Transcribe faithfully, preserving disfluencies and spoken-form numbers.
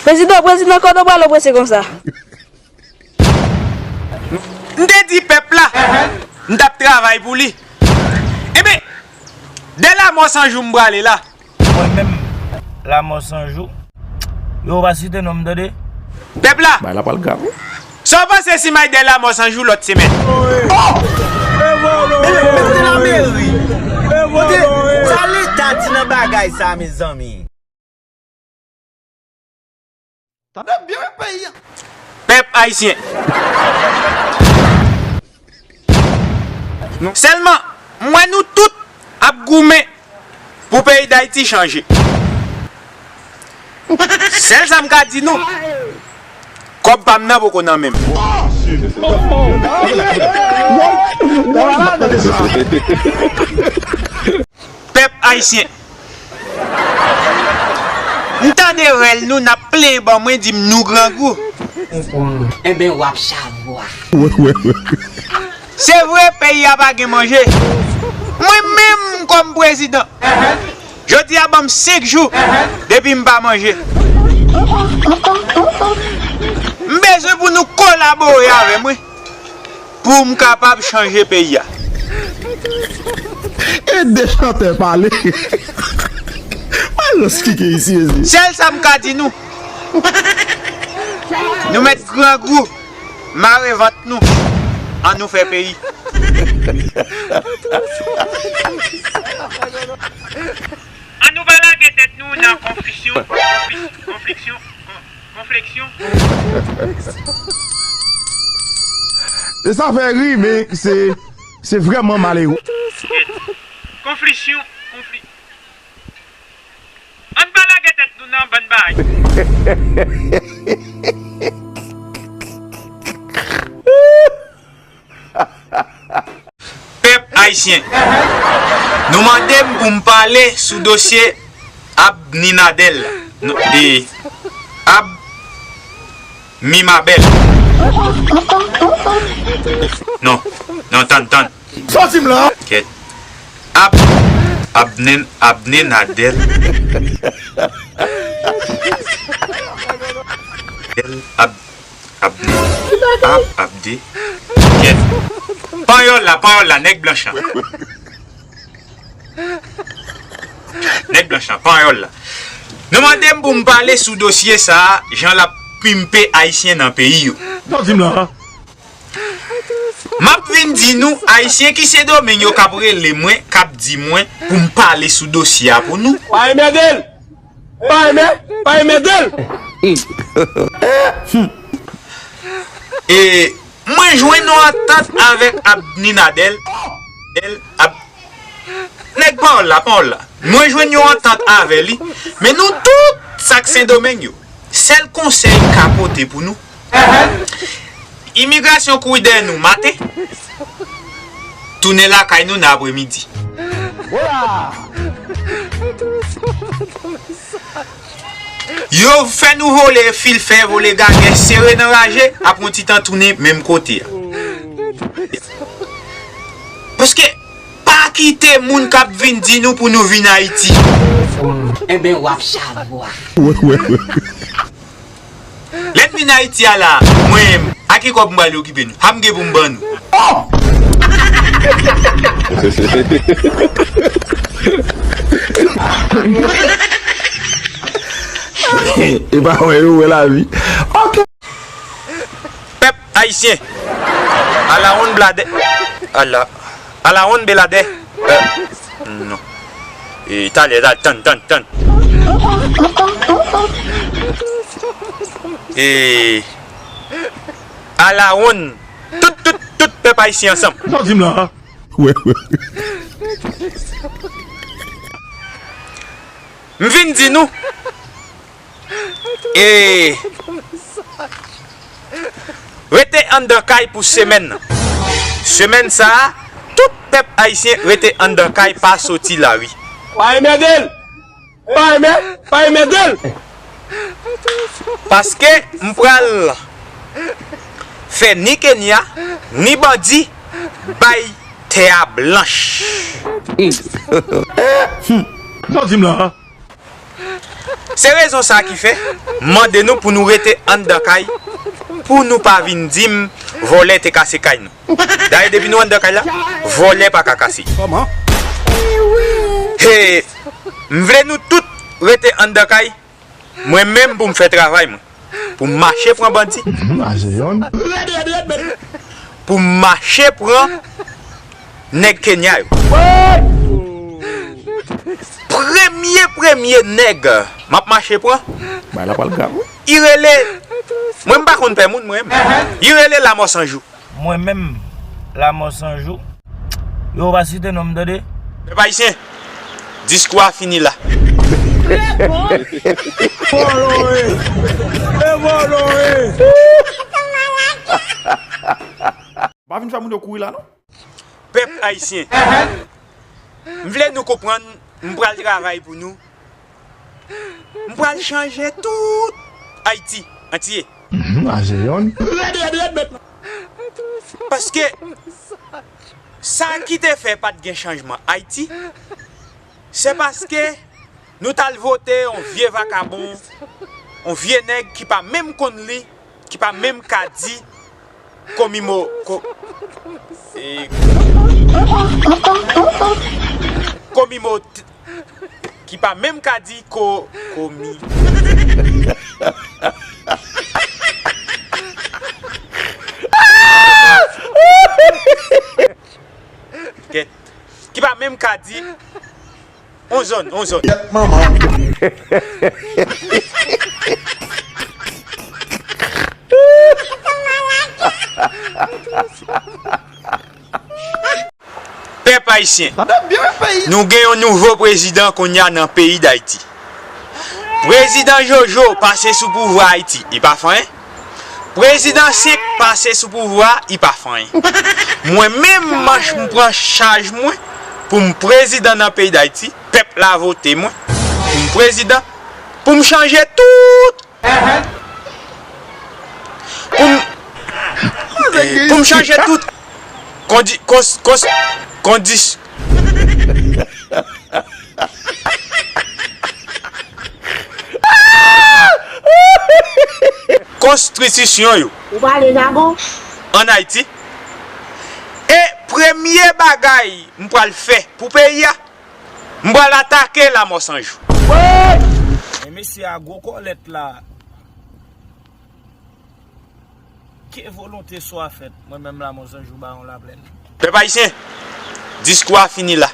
Prezidan, prezidan, kote w prale w prese konsa? M te di pèp la, m t ap travay pou li. Enben, dè lamò san jou m prale la. Mwen menm, lamò san jou. Yo pa site non m, tande. Pèp la. Bay la pral grav wi. Sa w panse si m ay dè lamò san jou lòt semèn? Oh! Mete lameri. Kote sa leta di nan bagay sa, mezanmi? Tande byen wi peyi a. Pèp ayisyen. Sèlman, m wè nou tout ap goumen pou peyi Dayiti chanje. Sèl sa m ka di nou, kòb pa m nan poko nan men m. Pèp ayisyen. M tande rèl nou n ap plenyen ban mwen, di m nou grangou. Enben, w ap chavwa. Se vre, peyi a pa gen manje. Mwen menm, kòm prezidan, jodi a ban m senk jou depi m pa manje. M bezwen pou nou kolabore avè mwen pou m kapab chanje peyi a. E de chantè pale. Malans ki gen isi, mezanmi. Sèl sa m ka di nou, nou mèt grangou, mare vant nou, annou fè peyi. Annou pa lage tèt nou nan konfisyon, konfis-, konfliksyon, kon-, konfleksyon. E sa fè ri, men se, se vrèman malere. Konflisyon, konfli-, ann pa lage tèt nou nan bann bagay. Pèp ayisyen, nou mande m pou m pale sou dosye Abninadèl la. Non, e, Ab Mimabèl. Non, non, tann, tann. Sòti m la. Kèt. Ab, Abnen, Abnenadèl. Dèl, Ab, Abde. Ab, Abde. Kèt. Panyòl la, panyòl la, nèg blanch lan. Nèg blanch lan, panyòl la. Nou mande m pou m pale sou dosye sa a, jan l ap pimpe ayisyen nan peyi yo. Sòti m la. M ap vin di nou, ayisyen ki Sendomeng yo k ap rele mwen, k ap di mwen pou m pale sou dosye a pou nou. Pa enmède l! Pa enmè, pa enmède l! E mwen jwenn yon antant avèk Abninadèl. Dèl, Ab, nèg pawòl la, pawòl la. Mwen jwenn yon antant avè li. Men nou tout sa k Sendomeng yo, sèl konsèy m ka pote pou nou, imigrasyon kouri dèyè nou maten, tounen lakay nou nan apremidi. Yo fè nou vole fil fè, vole gagè, sere nan raje, apre yon ti tan tounen menm kote a. Paske pa kite moun k ap vin di nou pou nou vin Ayiti. Enben, w ap chavwa. Lè n vin Ayiti a la, mwen menm, a ki kòb m pral okipe nou? Sa m gen pou m ban nou? E pa wè yo wè lavi. Ok. Pèp ayisyen. Alawonn bladè. Ala. Alawonn beladè. Euh, non. E, talè, talè, tann, tann, tann. E, alawonn. Tout, tout, tout pèp ayisyen ansanm. Sa w di m la? Wè, wè. M vin di nou. E rete anndan kay pou semèn nan. Semèn sa a, tout pèp ayisyen rete anndan kay, pa soti lari. Pa enmède l! Pa enmè, pa enmède l! Paske m pral fè ni Kenya, ni bandi bay tè a blanch. Sa w di m la? Se rezon sa ki fè m mande nou pou nou rete anndan kay, pou nou pa vin di m vòlè te kase kay nou. Dayè, depi nou anndan kay la, vòlè pa ka kase. Kòman? He, m vle nou tout rete anndan kay, mwen menm pou m fè travay mwen. Pou m mache pran bandi. Mhm, a se yonn. Pou m mache pran nèg Kenya yo. Premye, premye nèg m ap mache pran, bagay la pral grav, wi. Li rele, mwen m pa konn pè moun, mwen. Li rele Lamò San Jou. Mwen menm, Lamò San Jou. Yo, pa site non m, tande. Pèp ayisyen, diskou a fini la. Vòlò e! E vòlò e! Pa vin fè moun yo kouri la, non. Pèp ayisyen, m vle nou konprann, m pral travay pou nou. M pral chanje tout Ayiti antye. Mhm, a se yonn. Paske sa ki te fè pa t gen chanjman Ayiti, se paske nou t al vote yon vye vakabon, yon vye nèg ki pa menm konn li, ki pa menm ka di komi mo, ko, e, komi mo t-, ki pa menm ka di ko, komi. Kèt. Ki pa menm ka di on zòn, on zòn. Kèt manman. Pèp ayisyen, nou gen yon nouvo prezidan kounye a nan peyi Dayiti. Prezidan Jojo pase sou pouvwa Ayiti, li pa fè anyen. Prezidan Senk pase sou pouvwa, li pa fè anyen. Mwen menm, m pran chaj mwen pou m prezidan nan peyi Dayiti. Pèp la vote mwen pou m prezidan, pou m chanje tout, pou m, eh, pou m chanje tout kondi-, kons-, kons-, kondis-, konstitisyon yo. Ou pale jagon? Ann Ayiti. E premye bagay m pral fè pou peyi a, m pral atake Lamò San Jou. Men mesye a gwo kòlèt la. Ke volonte swa fèt, mwen menm Lamò San Jou Bawon Laplèn. Pèp ayisyen, diskou a fini la.